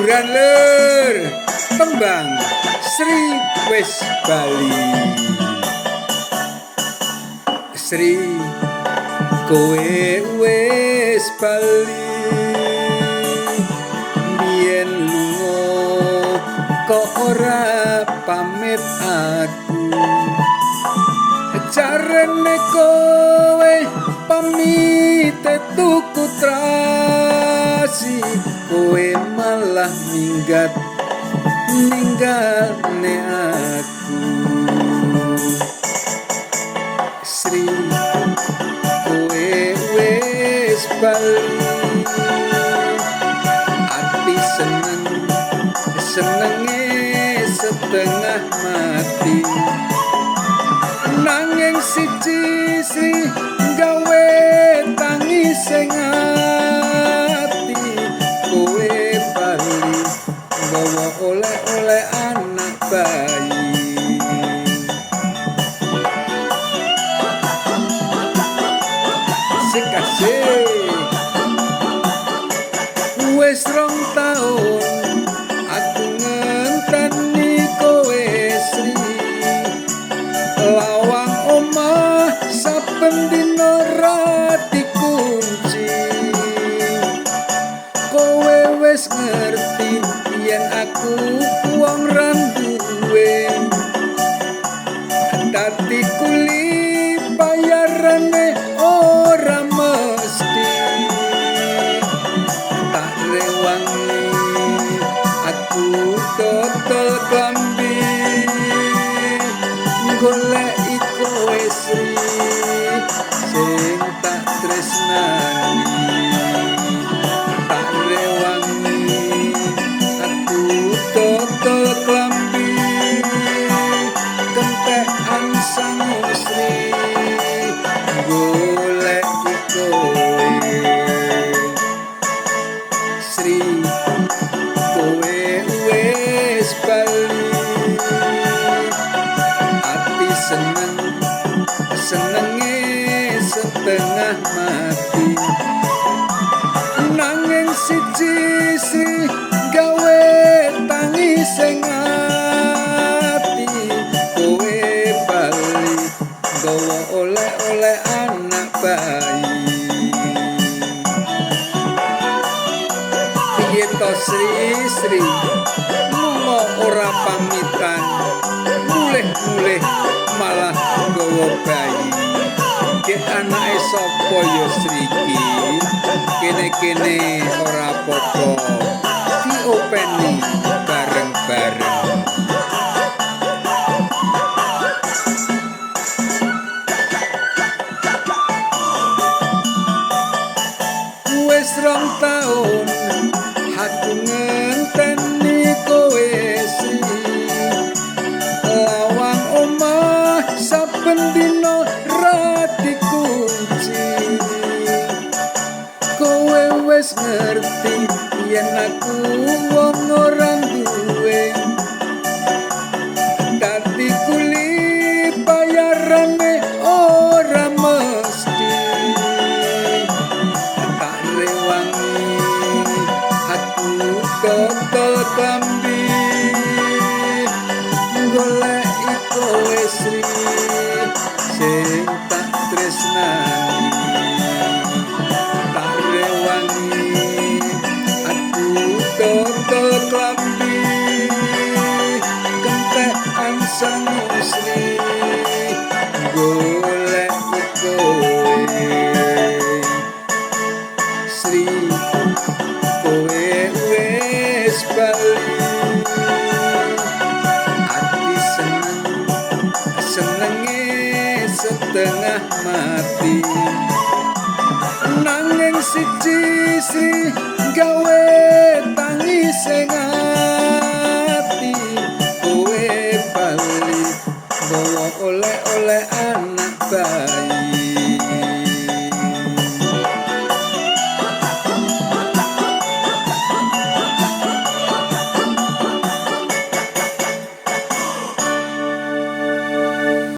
Hiburan lur, tembang Sri wis bali. Sri kowe wis bali, biyen lunga kok ora pamit aku. Jarene kowe pamit tuku trasi, kowe malah minggat ninggalne aku. Sri kowe wis bali, ati seneng senenge setengah mati. Nanging siji Sri gawe tangis sing ati, kowe bali nggawa oleh-oleh anak bayi. Asik asik. Wis 2 taun aku ngenteni kowe Sri, lawang omah saben dina ra dikunci. Kowe wis ngerti yen aku wong ra duwe, dadi kuli bayarane ora mesti. Tak rewangi aku dodol klambi goleki kowe Sri sing tak tresnani. Tak rewangi aku dodol klambi kentekan sangu Sri goleki kowe. Sri kowe wis bali, ati seneng senenge setengah mati. Nanging siji Sri gawe tangis sing ati, kowe bali nggawa oleh-oleh anak bayi. Piye to Sri, Sri lunga ora pamitan, mulih-mulih malah nggawa bayi. Ki anake sapa ya Sri iki? Kene-kene ora apa-apa, diopeni bareng-bareng. Wis 2 taun aku ngenteni kowe Sri, lawang omah saben dina ra dikunci. Kowe wis ngerti yen aku wong ora duwe, dadi kuli bayarane ora mesti. Tak rewangi aku dodol klambi goleki kowe Sri sing tak tresnani. Tak rewangi aku dodol klambi kentekan sangu Sri goleki kowe. Sri kowe wis bali, ati seneng senenge setengah mati. Nanging siji Sri gawe tangis sing ati, kowe bali nggawa oleh-oleh